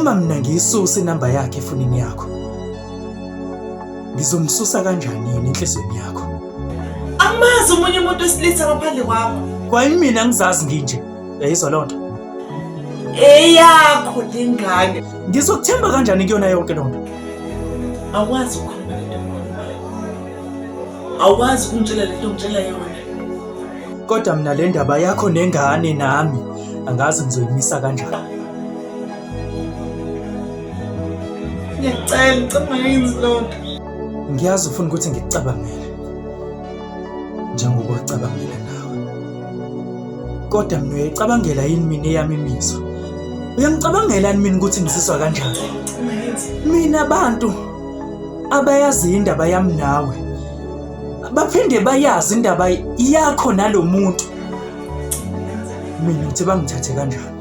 Uma mina ngiyisusa inamba yakhe efonini yakho, ngizomsusa kanjani yena enhliziyweni yakho? Angimazi omunye umuntu wesilisa ngaphandle kwakho. Kwayimina ngizazi nginje. Uyayizwa loo nto? Eyakho lengane. Ngizokuthemba kanjani kuyona yonke loo nto? Awukwazi ukukhuluma lento oyikhulumayo. Awukwazi ukungitshela lento ongitshela yona. Kodwa mina le ndaba yakho nengane nami angazi ngizoyimisa kanjani. Ngiyacela, ngicela ungayenzi loo nto. Ngiyazi ufuna ukuthi ngikucabangele njengoba ucabangela nawe. Kodwa mina uyayicabangela yini mina eyami imizwa? Uyangicabangela yini mina ukuthi ngizizwa kanjani? Mina abantu abayazi indaba yami nawe baphinde bayazi indaba yakho nalomuntu. Mina uthi bangithathe kanjani?